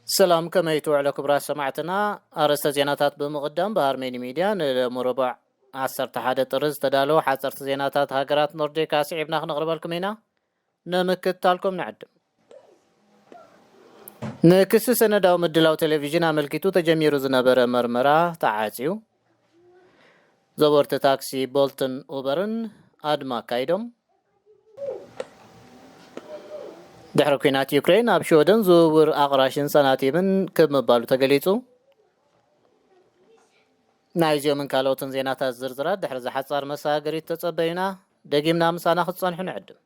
ሰላም፣ ከመይ ትውዕሉ ክቡራት ሰማዕትና? ኣርእስተ ዜናታት ብምቕዳም፣ ብኣርሜኒ ሚድያ ንሎሚ ረቡዕ ዓሰርተ ሓደ ጥሪ ዝተዳለዉ ሓፀርቲ ዜናታት ሃገራት ኖርዲክ ኣስዒብና ክነቕርበልኩም ኢና። ንምክትታልኩም ንዕድም። ንክሲ ሰነዳዊ ምድላው ቴሌቪዥን ኣመልኪቱ ተጀሚሩ ዝነበረ መርመራ ተዓፅዩ። ዘወርቲ ታክሲ ቦልትን ኡበርን ኣድማ ኣካይዶም። ድሕሪ ኲናት ዩክሬን ኣብ ሽወደን ዝውውር ኣቕራሽን ሳናቲምን ክብ ምባሉ ተገሊጹ። ናይዚኦምን ካልኦትን ዜናታት ዝርዝራት ድሕሪ ዝሓጻር መሰጋገሪት ተጸበዩና። ደጊምና ምሳና ክትጸንሑ ንዕድም።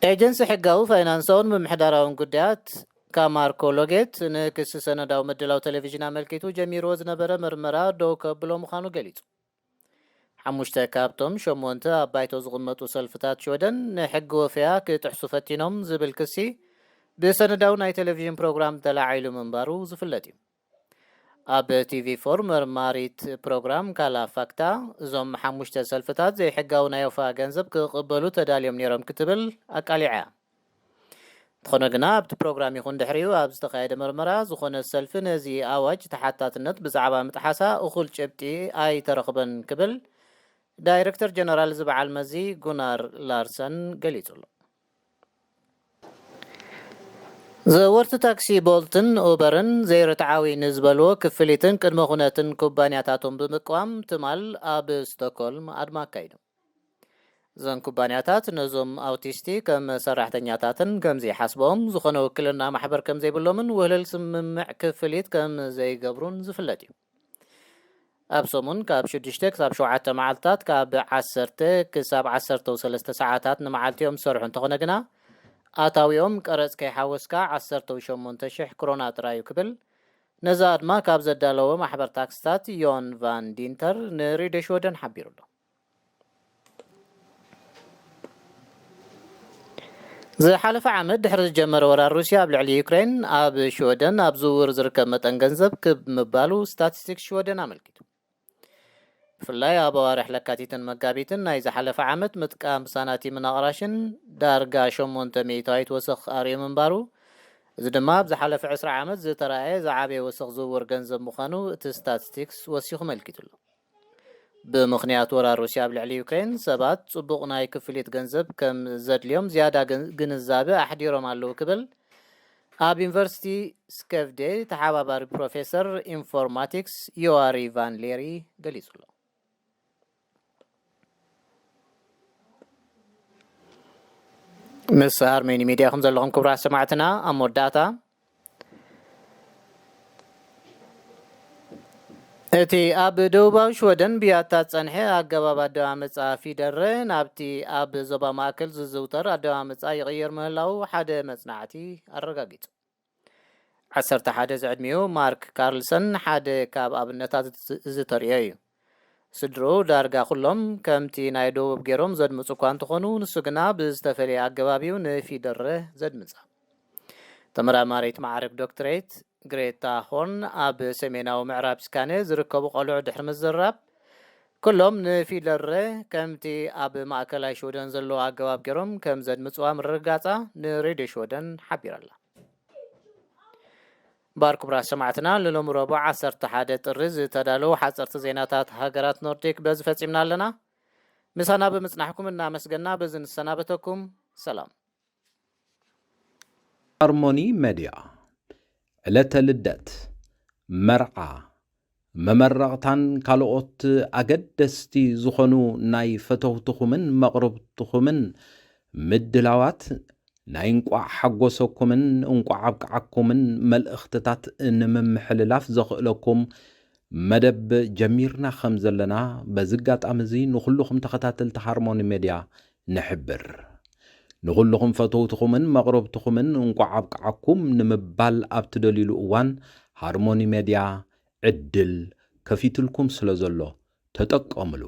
ኤጀንሲ ሕጋዊ፣ ፋይናንሳውን ምምሕዳራውን ጉዳያት ካማርኮ ሎጌት ንክሲ ሰነዳዊ ምድላው ቴሌቪዥን ኣመልኪቱ ጀሚርዎ ዝነበረ መርመራ ደው ከብሎ ምዃኑ ገሊጹ። ሓሙሽተ ካብቶም ሸሞንተ ኣብ ባይቶ ዝቕመጡ ሰልፍታት ሽወደን ንሕጊ ወፈያ ክጥሕሱ ፈቲኖም ዝብል ክሲ ብሰነዳዊ ናይ ቴሌቪዥን ፕሮግራም ተላዒሉ ምንባሩ ዝፍለጥ እዩ። ኣብ ቲቪ ፎር መርማሪት ፕሮግራም ካላ ፋክታ፣ እዞም ሓሙሽተ ሰልፍታት ዘይሕጋዊ ናይ ወፈያ ገንዘብ ክቕበሉ ተዳልዮም ነይሮም ክትብል ኣቃሊዓ እያ። እንተኾነ ግና ኣብቲ ፕሮግራም ይኹን ድሕሪኡ ኣብ ዝተኻየደ መርመራ፣ ዝኾነ ሰልፊ ነዚ ኣዋጅ ተሓታትነት ብዛዕባ ምጥሓሳ እኹል ጭብጢ ኣይተረኽበን ክብል ዳይረክተር ጀነራል እዚ በዓል መዚ ጉናር ላርሰን ገሊጹ ኣሎ። ዘወርቲ ታክሲ ቦልትን ኡበርን ዘይርትዓዊ ንዝበልዎ ክፍሊትን ቅድመ ኩነትን ኩባንያታቶም ብምቅዋም ትማል ኣብ ስቶክሆልም ኣድማ ኣካይዶም። እዘን ኩባንያታት ነዞም ኣውቲስቲ ከም ሰራሕተኛታትን ከም ዘይሓስብኦም ዝኾነ ውክልና ማሕበር ከም ዘይብሎምን ውህልል ስምምዕ ክፍሊት ከም ዘይገብሩን ዝፍለጥ እዩ። ኣብ ሰሙን ካብ ሽዱሽተ ክሳብ ሸውዓተ መዓልታት ካብ ዓሰርተ ክሳብ ዓሰርተ ሰለስተ ሰዓታት ንመዓልቲ እዮም ዝሰርሑ እንተኾነ ግና ኣታዊኦም ቀረጽ ከይሓወስካ ዓሰርተ ሸሞንተ ሽሕ ክሮና ጥራይ እዩ ክብል ነዚ ኣድማ ካብ ዘዳለወ ማሕበር ታክስታት ዮን ቫን ዲንተር ንሬድዮ ሽወደን ሓቢሩ ኣሎ። ዝሓለፈ ዓመት ድሕሪ ዝጀመረ ወራር ሩስያ ኣብ ልዕሊ ዩክሬን ኣብ ሽወደን ኣብ ዝውውር ዝርከብ መጠን ገንዘብ ክብ ምባሉ ስታቲስቲክስ ሽወደን ኣመልኪቱ። ብፍላይ ኣብ ኣዋርሕ ለካቲትን መጋቢትን ናይ ዝሓለፈ ዓመት ምጥቃም ሳናቲምን ኣቕራሽን ዳርጋ ሸሞንተ ሚእታዊት ወሰኽ ኣርእዩ ምንባሩ፣ እዚ ድማ ኣብ ዝሓለፈ ዕስራ ዓመት ዝተራእየ ዝዓበየ ወሰኽ ዝውውር ገንዘብ ምዃኑ እቲ ስታቲስቲክስ ወሲኹ መልኪቱ ኣሎ። ብምኽንያት ወራር ሩስያ ኣብ ልዕሊ ዩክሬን ሰባት ጽቡቕ ናይ ክፍሊት ገንዘብ ከም ዘድልዮም ዝያዳ ግን- ግንዛበ ኣሕዲሮም ኣለዉ ክብል ኣብ ዩኒቨርሲቲ ስከቭዴ ተሓባባሪ ፕሮፌሰር ኢንፎርማቲክስ ዮዋሪ ቫን ሌሪ ገሊጹ ኣሎ። ምስ ኣርሜኒ ሚድያ ኢኹም ዘለኹም ክቡራት ሰማዕትና። ኣብ መወዳእታ እቲ ኣብ ደቡባዊ ሽወደን ብያታ ዝጸንሐ ኣገባብ ኣደማምጻ ፊደረ ናብቲ ኣብ ዞባ ማእከል ዝዝውተር ኣደማምጻ ይቕየር ምህላዉ ሓደ መጽናዕቲ ኣረጋጊጹ። ዓሰርተ ሓደ ዝዕድሚኡ ማርክ ካርልሰን ሓደ ካብ ኣብነታት እዚ ተርእዮ እዩ። ስድርኡ ዳርጋ ኩሎም ከምቲ ናይ ደቡብ ገይሮም ዘድምጹ እኳ እንተኾኑ፣ ንሱ ግና ብዝተፈለየ ኣገባብ እዩ ንፊደረ ዘድምጻ። ተመራማሪት ማዕረግ ዶክትሬት ግሬታ ሆርን ኣብ ሰሜናዊ ምዕራብ ስካነ ዝርከቡ ቆልዑ ድሕሪ ምዝራብ፣ ኩሎም ንፊደረ ከምቲ ኣብ ማእከላይ ሽወደን ዘለዎ ኣገባብ ገይሮም ከም ዘድምጽዋ ምርግጋጻ ንሬድዮ ሽወደን ሓቢራ ኣላ። ባር ክቡራት ሰማዕትና፣ ንሎሚ ረቡዕ ዓሰርተ ሓደ ጥሪ ዝተዳለዉ ሓጸርቲ ዜናታት ሃገራት ኖርዲክ በዚ ፈጺምና ኣለና። ምሳና ብምጽናሕኩም እናመስገና በዚ ንሰናበተኩም። ሰላም። ሃርሞኒ ሜድያ፣ ዕለተ ልደት፣ መርዓ፣ መመረቕታን ካልኦት ኣገደስቲ ዝኾኑ ናይ ፈተውትኹምን መቕርብትኹምን ምድላዋት ናይ እንቋዕ ሓጎሰኩምን እንቋዕ ኣብቅዓኩምን መልእኽትታት ንምምሕልላፍ ዘኽእለኩም መደብ ጀሚርና ከም ዘለና በዚ ኣጋጣሚ እዚ ንኹልኹም ተኸታተልቲ ሃርሞኒ ሜድያ ንሕብር። ንኹልኹም ፈተውትኹምን መቕረብትኹምን እንቋዕ ኣብቅዓኩም ንምባል ኣብ ትደልዩሉ እዋን ሃርሞኒ ሜድያ ዕድል ከፊትልኩም ስለ ዘሎ ተጠቀምሉ።